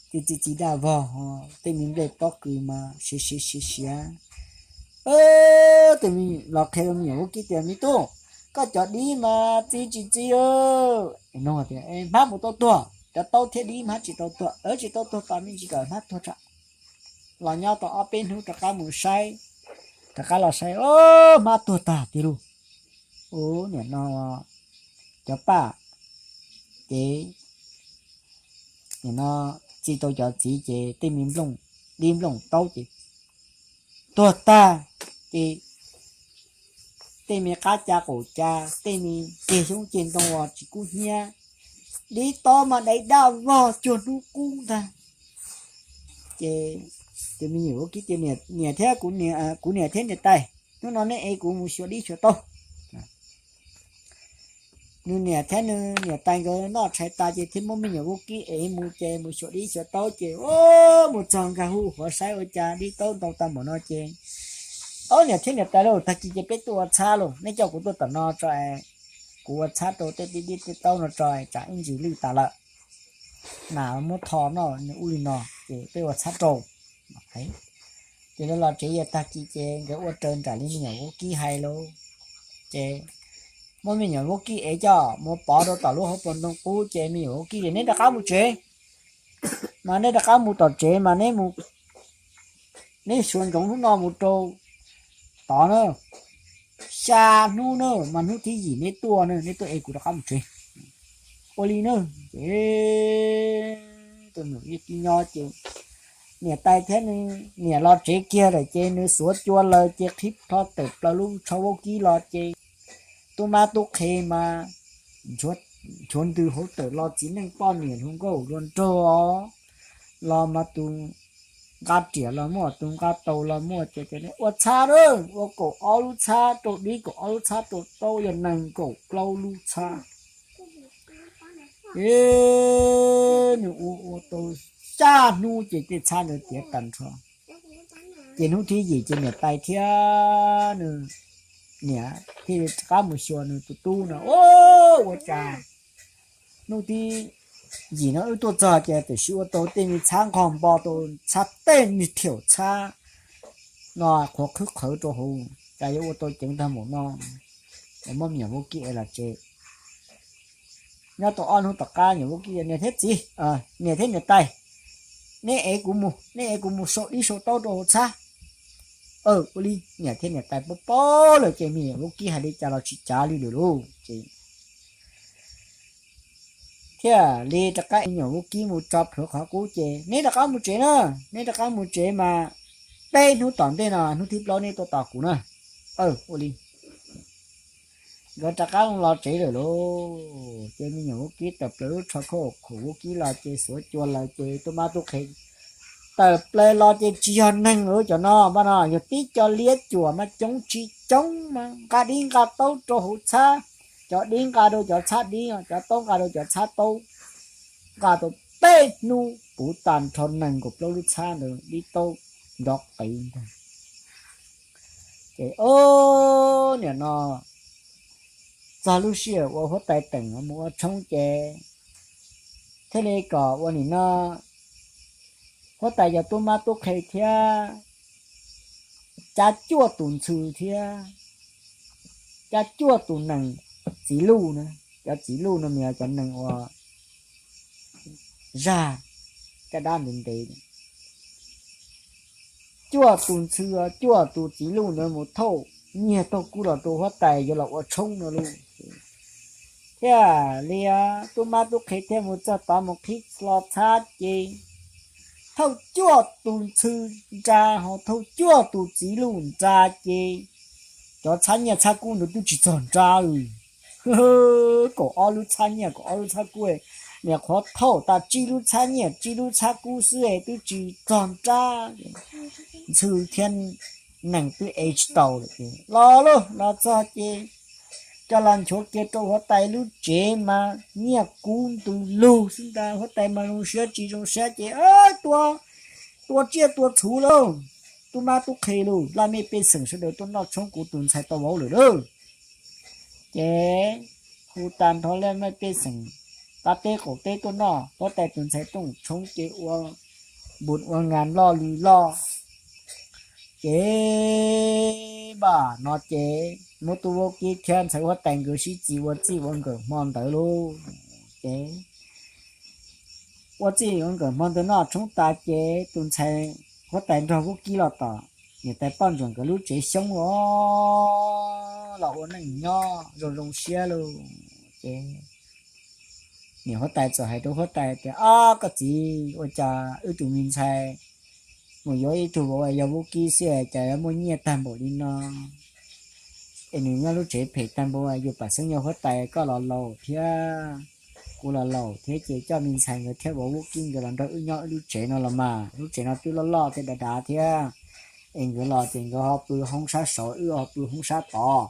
txi txi txi daj vog ho tej me nplej pob kws mas siav siav siav siav. Tus me los qhia rau me nyuam vaub kib tias, Me tub, koj cov dib mas txi tsis txi. No tias, Hmab mus tau tuag, cov taub thiab dib hmab tsis tau tuag, tsis tau tuag tos me ntsis kom hmab tuag tso. Los nyob tau ob peb hnub rov qab mus saib, rov qab los saib, o, hmab tuag tag tiag lauj. Ub, nim no cov paj ces nim no txi tau cov txiv ces tej me nplooj, dib nplooj taub ces tuag tag, ces tej me qab ca qaum ca, tej me ceg xyoob ceg ntoo uas tsis kub hnyiab, dib taub mas dai daj vog cuag hnub qub ntag. Ces tus me nyuam vaub kib tias, Niam thiab kuv, kuv niam thiab niam tais, hnub no neb ev kuv mus xyuas dib xyuas taub. Nws niam thiab nws niam tais nkawd noj tshais tas ces thiaj muab me nyuam vaub kib ev mus ces mus xyuas dib xyuas taub ces mus txog nkag hu hov saib ua cas dib taub ntau tag npaum no ces, Ob niam thiab niam tais lauj, tag kis ces peb tuaj ua txhab lauj, neb coj kuv tuaj tom no tso es kuv ua txhab rau tej dib tej taub no tso tsam ib ntsis lwj tas lawm, nas muab tho noj ub li no, ces peb ua txhab rau. Ces lawv los tsev yav tag kis ces nkawd ua raws nraim li me nyuam vaub kib hais lauj. Ces muab me nyuam vaub kib ev coj mus pov rau tom lub hauv paus ntoo qub ces me nyuam vaub kib tias, Neb rov qab mus tsev, mas neb rov qab mus tom tsev mas neb mus, neb xyuas ntsoov hnub no mus rau tod na, xya hnub na mas hnub thib yim neb tuaj na, neb tuaj es kuv rov qab mus tsev. Ua li na, ces tus me nyuam vaub kib nyob ces niam tais thiab nws niam los tsev kiag lawm ces nws xuav cua lawm ces qhib plho tawm plaws lub tsho vaub kib los ces tub mab tub qhe mas nchuav ntws hauv tawm los txiv neej poj niam hluas nkauj hluas nraug los mas tus nqa riam los muaj, tus nqa taus los muaj ces, Ua txhab lawm, ua kaum ob lub txhab rau dib, kaum ob lub txhab rau taub, yog nees nkaum plaub lub txhab. Nws ua ua tau xya hnub ces tej txhab ntawd tiav tag nrho. Ces hnub thib yim ces niam tais thiab nws niam thiaj rov qab mus xyuas nws tus tub no, Ua cas hnub thib yim no wb tuaj txog ces tam sim ua tau tej me txhab nqog npo tau, txhab tej me thiaum txhab no qhuav qhwb qhawv rau hauv, cas yuav ua tau ceev tag npaum no. Muab me nyuam vaub kib ev los tsev. Nyob tau ob hnub tom qab me nyuam vaub kib, Niam thiab txiv, niam thiab niam tais, neb ev kuv mus, neb ev kuv mus sau dib sau taub rau hauv txhab. Ua li niam thiab niam tais paub paub lawm ces me nyuam vaub kib hais li cas los tsis cav li lawm lauj. Ces thiaj li rov qab ev me nyuam vaub kib mus tso plhuav qhov qub ces, Neb rov qab mus tsev na, neb rov qab mus tsev mas peb hnub tom ntej no hnub thib plaub neb tuaj tos kuv na. Ua li nkawd rov qab los tsev lawm lauj. Ces me nyuam vaub kib tawm plaws lub tsho khauj khaum vaub kib los ces xuav cua lawm ces tub mab tub qhe tawm plaws los ces tsis yog neeg lawm cov no, npaj no yog tib co liab cuam mas coob tsis coob mas nqa dib nqa taub rau hauv txhab, cov dib nqa rau cov txhab dib, cov taub nqa rau cov txhab taub, nqa tau peb hnub puv tag nrho nees nkaum plaub lub txhab ntawd dib taub nrov qiv ntag. Ces nim no txog lub sij hawm uas huab tais teem mus ua tshoob ces thiaj li kom ua nim no huab tais cov tub mab tub qhe thiab cab cuaj tus ntxhw thiab cab cuaj tus nees txiv luj na. Cov txiv luj no mas yog cov nees uas zaj caj dab ntev ntev, cuaj tus ntxhw, cuaj tus txiv luj ntawd mus thauj nyiag taug kub los rau huab tais yuav los ua tshoob no lauj. Thiaj li tub mab tub qhe thiaj mus txog tod mus qhib hlo txhab ces thauj cuaj tus ntxhw nra ho thauj cuaj tus txiv luj nra ces cov txhab nyiaj txhab kub ntawd twb tsis txog nra li. Kaum ob lub txhab nyiaj kaum ob lub txhab kub, niam qhuav thauj tas tsib lub txhab nyiaj tsib lub txhab kub xwb twb tsis txog nra. Ntxhw thiab nees twb ev tsis tau lawm ces los lauj, los txog ces coj los nchuav kiag rau huab tais lub tsev mas nyiaj kub ntws lug xwb ntag. Huab tais mas zoo siab tsis zoo siab ces, Tua, tua tsiaj tua txhuv lauj, tub mab tub qhe lauj, laj mej pej xeem sawv daws tuaj noj tshoob kuv tus ntxhais tau vauv lawm lauj. Ces hu tag nrho laj mej pej xeem qab teb qaum teb tuaj noj huab tais tus ntxhais tooj tshoob ces ua npus ua nas loj li loj. Ces npaj no ces muab tub vaub kib thiab ntxhais huab tais nkawd sib txis ua txij ua nkawm hmo ntawd lauj. Ces ua txij ua nkawm hmo ntawd noj tshoob tas ces tus ntxhais huab tais nrog vaub kib los tom niam tais poj ntsuam nkawd lub tsev xyoob os, los ua neej nyob zoo zoo siab lauj. Ces niam huab tais txawm hais rau huab tais tias, Ob, koj txiv, ua cas wb tus me ntxhais mus yuav ib tug vauv yog vaub kib xwb cas yuav muaj nyiaj tag npaum li no, es nws nyob lub tsev phem tag npaum, yus pam xeeb yog huab tais koj los laus thiab, kuv los laus thiab ces coj me ntxhais nkawd thiab vauv Vub Kib nkawd los nrog wb nyob wb lub tsev no los mas, lub tsev no twb loj loj thiab dav dav thiab. Es nkawd los ces nkawd ho pw hoob sab saud, wb ho pw hoob sab tod,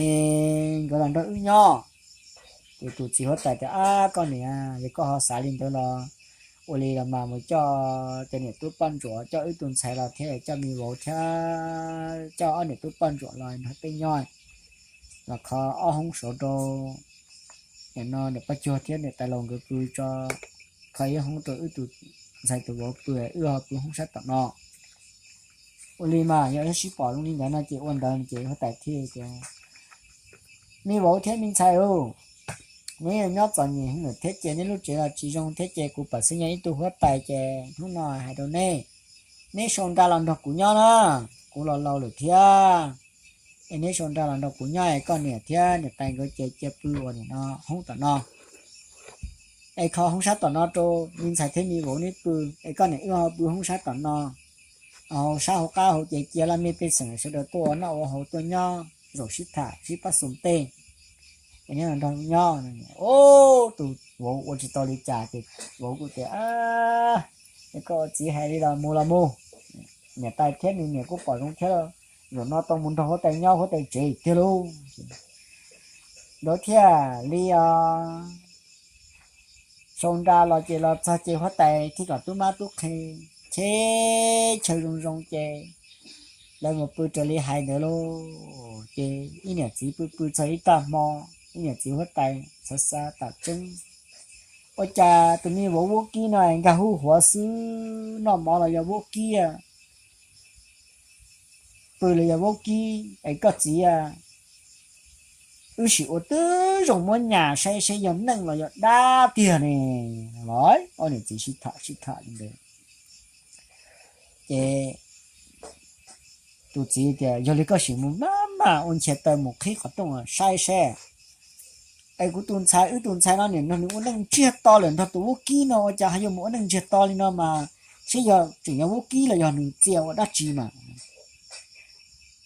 es nkawd los nrog wb nyob. Ces tus txiv huab tais tias, Ab, koj niam, yog koj ho xav li ntawd los ua li los mas mus coj cov niam tub poj ntsuam, coj wb tus ntxhais los thiab coj me vauv thiab coj ob niam tub poj ntsuam los nrog peb nyob, los kho ob hoob saud rau niam no niam poj cuag thiab niam tais laus nkawd pw tso, kho ib hoob rau wb tus ntxhais tus vauv pw, wb ho pw hoob sab tom no. Ua li mas yog wb sib pom zoo li ntawd no ces ua ntawd ces huab tais thiaj tias, Me vauv thiab me ntxhais, neb nyob txom nyem heev lawm thiab ces neb lub tsev los tsis zoo thiab ces kuv pam xeeb yog ib tug huab tais ces hnub no hais rau neb, neb sau nra los nrog kuv nyob na, kuv los laus lawm thiab. Es neb sau nra los nrog kuv nyob es koj niam thiab niam tais nkawd ces cia pw uas nim no hoob tom no, es kho hoob sab tom no rau me ntxhais thiab me vauv neb pw, es koj niam wb ho pw hoob sab tom no. Hauv sab hauv qab hauv ces cia laj mej pej xeem sawv daws tuaj ua noj ua haus tuaj nyob zaum sib tham sib pab xoo tej, es neb los nrog nyob. Ub, tus vauv ua tsis tau li cas ces vauv kuj tias, Es koj ua txiv hais li los mus los mus. Niam tais thiab nws niam kuj pom zoo thiab, zaum no tau mus nrog huab tais nyob huab tais tsev tiag lauj. Ntawd thiaj li os, sau nra los ces los txog ces huab tais thiaj kom tub mab tub qhe cheb chaw zoo zoo ces lawv mus pw raws li hais ntawd lauj. Ces ib niam txiv pw pw txog ib tag hmo, ib niam txiv huab tais xav xav tam tseeb, ua cas tus me vauv Vub Kib no nkag huj huav xwb, noj mov los yog Vub Kib, pw los yog Vub Kib, es koj txiv, wb sim ua twb zoo muab nyas saib saib yog neeg los yog dab tiag ne los. Ob niam txiv sib tham sib tham li ntawd ces tus txiv tias, Yog li koj sim mus maj mam ua nchias taw mus qhib qhov rooj saib seb, es kuv tus ntxhais, wb tus ntxhais no nim no nws ua neej ntsiag to lawm nrog tus Vub Kib no, ua cas ho yuav mus ua neej ntsiag to li no mas, seb yog tseem yog Vub Kib los yog nws txia ua dab tsi mas.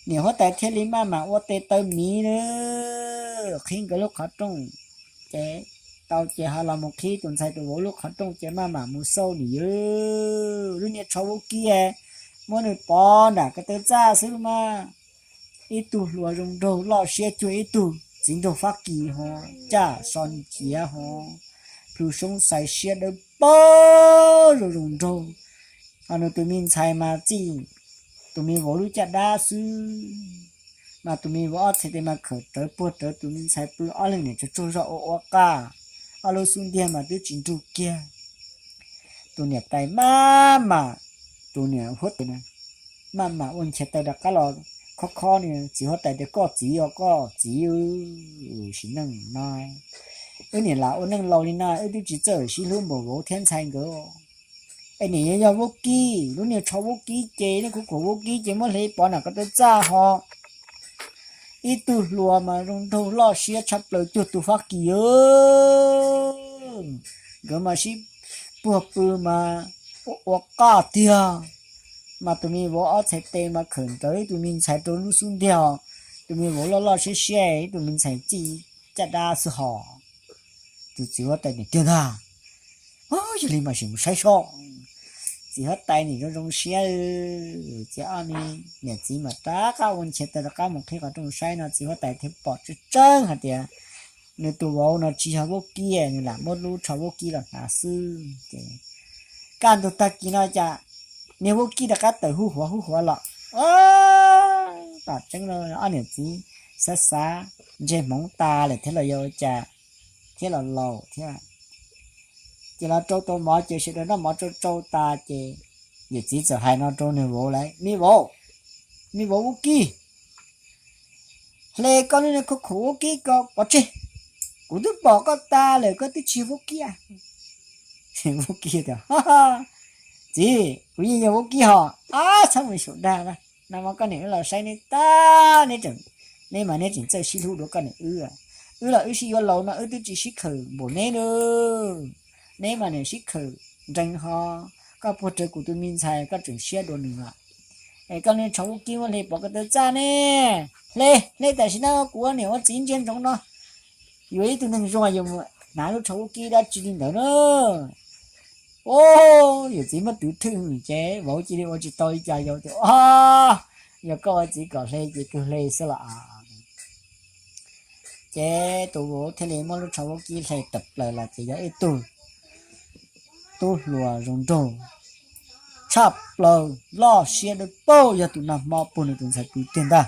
Niam huab tais thiaj li maj mam ua tes taw miv qhib nkawd lub qhov rooj, ces tau ces ho los mus qhib tus ntxhais tus vauv lub qhov rooj ces maj mam mus xauj nim yog lub niag tsho Vub Kib, muab nws pov nram ko taw txaj xwb mas. Ib tug hluas zoo nraug loj siab cuag ib tug txiv nraug Fab Kis ho, caj so ciav ho, plhu soob xais siab dawb paug zoo zoo nraug. Ho nws tus me ntxhais mas txij tus me vauv lub caj dab xwb, mas tus me vauv ob txhais tes mas khawm rawv puag rawv, tus me ntxhais pw ob leeg niam tsaug tsaug zog ua ua qaj, ob lub xub ntiag mas twb tsis nrug kiag. Tus niam tais maj mam, tus niam huab tais maj mam ua nchias taw rov qab los khob khob nws txiv huab tais tias, Koj txiv os, koj txiv, sim neej no, wb niam laus ua neej laus li no wb twb tsis txawj sib hlub npaum vauv thiab ntxhais nkawd. Es nim yog Vub Kib, lub niag tsho Vub Kib ces, niag khuv khuam Vub Kib ces muab hle pov nram ko taw txaj ho. Ib tug hluas mas zoo nraug loj siab tshaj plaws cuag tus Fab Kis. Nkawd mas sib puag pw mas ua qaj tiag, mas tus me vauv ob txhais tes mas khawm rawv ib tus me ntxhais rau lub xub ntiag, tus me vauv loj loj siab siab ib tus me ntxhais txij caj dab xwb hos. Tus txiv huab tais tias, Tiag ntag, yog li mas sim mus saib seb. Txiv huab tais nim zoo zoo siab, txiv ob me niam txiv mas rov qab ua nchias taw rov qab mus qhib qhov rooj saib no txiv huab tais thiaj pom tseeb tseeb hais tias nws tus vauv no tsis yog Vub Kib, nws lam muab lub tsho Vub Kib los hnav xwb ces kaj ntug tag kis no cas niag Vub Kib rov qab tawm huj huav huj huav los. Tom tseeb los ob niam txiv xav xav ntsej hmoov tas lawm thiab los yog ua cas, thiab los laus thiab. Ces los rau tau mov ces sawv daws noj mov tsau tsau tas ces yawm txiv txawm hais no rau nws vauv lawm, Me vauv, me vauv Vub Kib, hle koj lub niag khuv khuam Vub Kib ko pov tseg, kuv twb pom koj tas lawm, koj twb tsis yog Vub Kib. Vub Kib tias, Txiv, kuv yeej yog Vub Kib hos. Ab, txhob mus xyaum dag na, no mas koj niam wb los saib neb tag, neb mas neb tseem txawj sib hlub dua koj niam wb. Wb los wb sib yuav laus no wb twb tsis sib khawm npaum neb na. Neb mas niam sib khawm nrees ho, koj puag rawv kuv tus me ntxhais koj tseem siab dua nws lawm. Es koj niag tsho Vub Kib muab hle pov ko taw txaj ne. Hle, hle tam sim no kuv ua niam ua txiv ntsia ntsoov no, yuav ib tug neeg zoo yuav mus hnav lub tsho vaub kib dab tsi li ntawd na. O, yawm txiv muab twv thwj ces vauv cia li ua tsis tau li cas, yog tias, yog koj ua txiv kom hle ces kawg hle xwb los. Ces tus vauv thiaj li muab lub tsho vaub kib hle tawm plaws los ces yog ib tug tub hluas zoo nraug tshaj plaws, loj siab dawb paug, yog tus nag hmo puag nws tus ntxhais pw tiag ntag.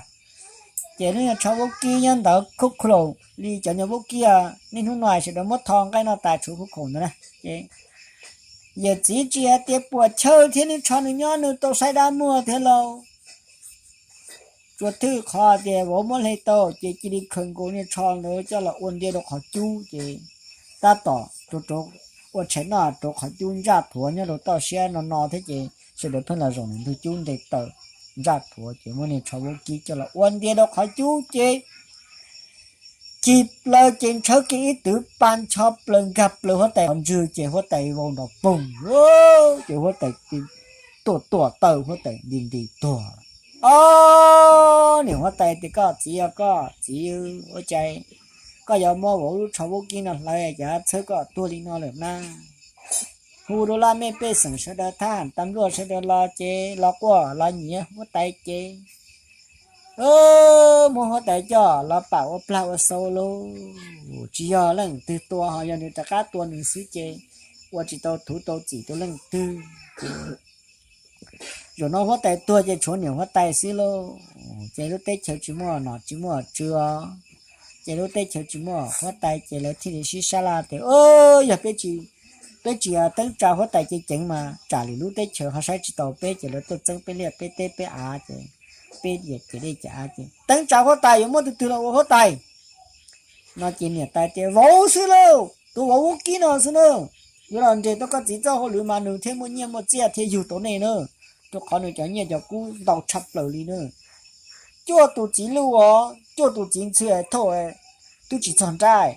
Ces lub niag tsho vaub kib nyob ntawd khuj khuj laus li cov nyuag vaub kib niaj hnub no sawv daws muab tho nqaij noj tas tshuav khuj khaum ntawd na. Ces yawm txiv tsis hais tias puas chawj thiab, nws tsho nws nyob nws tau saib dab muag thiab lauj. Tsuas thwj qhov tias vauv muab hle tau ces cia li khaws nkaus niag tsho ntawd coj los ua ntia rau qhov cub ces tab tom rau ua tshais noj rau qhov cub ntsaj thuav nyob rau toj siab no no thiab ces sawv daws pheej los zaum ntug cub nte taws ntsaj thuav ces muab niag tsho vaub kib coj los ua ntia rau qhov cub ces cig plaws ces ntshawb kiag ib twv pa ncho plaws nkag plaws huab tais qhov ntswg ces huab tais vau nrov poog, ces huab tais tuam tuam taw, huab tais nti nti tuag. Ob, niam huab tais tias, koj txiv, yog koj txiv ua cas koj yuav muab vauv lub tsho vaub kib no hlawv, cas txhawb koj tuag li no lawm na? Hu rau laj mej pej xeem sawv daws, thab ham tas npluaj sawv daws los ces los quaj los nyiav huab tais ces muab huab tais coj los pam ua plag ua xau lauj. Tsis yog leej twg tua, ho yog nws rov qab tua nws xwb ces ua tsis tau thuv tau txim rau leej twg. Zaum no huab tais tuag ces tshuav niam huab tais xwb lauj. Ces lub teb chaws tsis muaj nom tsis muaj tswv, ces lub teb chaws tsis muaj huab tais ces lawv thiaj li sib sab laj tias, yog peb tsis teeb tsa huab tais ceev ceev mas tsam lwm lub teb chaws ho saib tsis taus peb ces lawv tuaj txeeb peb liaj peb teb peb av ces peb ces li cas ces teeb tsa huab tais yuav muab tus twg los ua huab tais no ces niam tais tias, vauv xwb lauj, tus vauv vaub kib no xwb na. Yuav los nres tau koj txiv txoj hauj lwm mas nws thiaj muaj nyiaj muaj txiaj thiaj yug tau nej na, rau qhov nws cov nyiaj cov kub ntau tshaj plaws li na. Cuaj tus txiv luj os, cuaj tus txiv ntxhw thauj twb tsis txog nrab.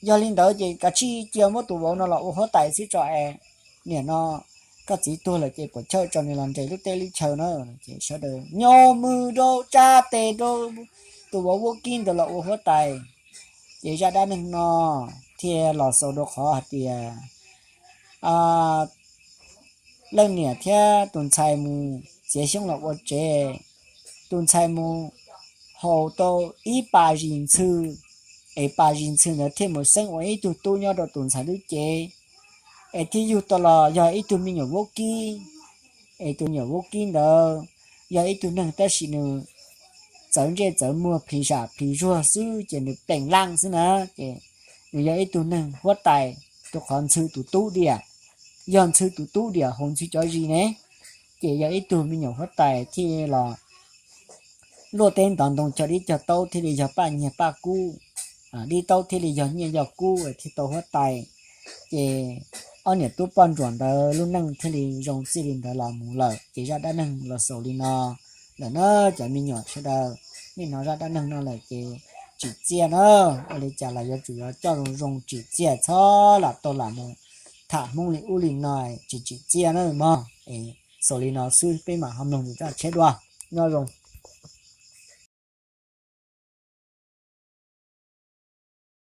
Yog li ntawd ces kav tsij cia muab tus vauv no los ua huab tais xwb tso es, niam no koj txiv tuag lawm ces puas chawj tso nws los nres lub teb lub chaw na. Ces sawv daws nyog mws rau tsa tes rau tus vauv vaub kib ntawd los ua huab tais. Ces zaj dab neeg no thiaj los xaus rau qhov hais tias leej niam thiab tus ntxhais mus txiav xyoob los ua tsev, tus ntxhais mus haus tau ib pas zis ntxhw, es pas zis ntxhw ntawd thiaj mus xeeb ua ib tug tub nyob rau tus ntxhais lub cev, es thiaj yug tau los yog ib tug me nyuam vaub kib. Es tus me nyuam vaub kib ntawd yog ib tug neeg tab sis nws txawv ntsej txawv muag plhis zam plhis zuag xwb ces nws plees laj xwb na. Ces nws yog ib tug neeg huab tais rau qhov ntxhw tus tub diam, yog ntxhw tus tub diam haus ntxhw cov zis ne, ces yog ib tug me nyuam huab tais thiaj los luaj teb ntov ntoo cog dib cog taub thiaj li yog paj nyiag paj kub, dib taub thiaj li yog nyiaj yog kub thiaj tau huab tais. Ces ob niam tub poj ntsuam ntawd lub neej thiaj li zoo txij li ntawd los mus lawm. Ces zaj dab neeg los xaus li no lawm na cov me nyuam sawv daws. Nej hnov zaj dab neeg no lawm ces tsim txiaj na, ua li cas los yuav tsum yuav coj zoo zoo tsim txiaj, txhob lam tau lam mus tham hmoob li ub li no tsis tsim txiaj na mog. Xaus li no xwb peb mam ho mloog lwm zaj tshiab dua. Nyob zoo.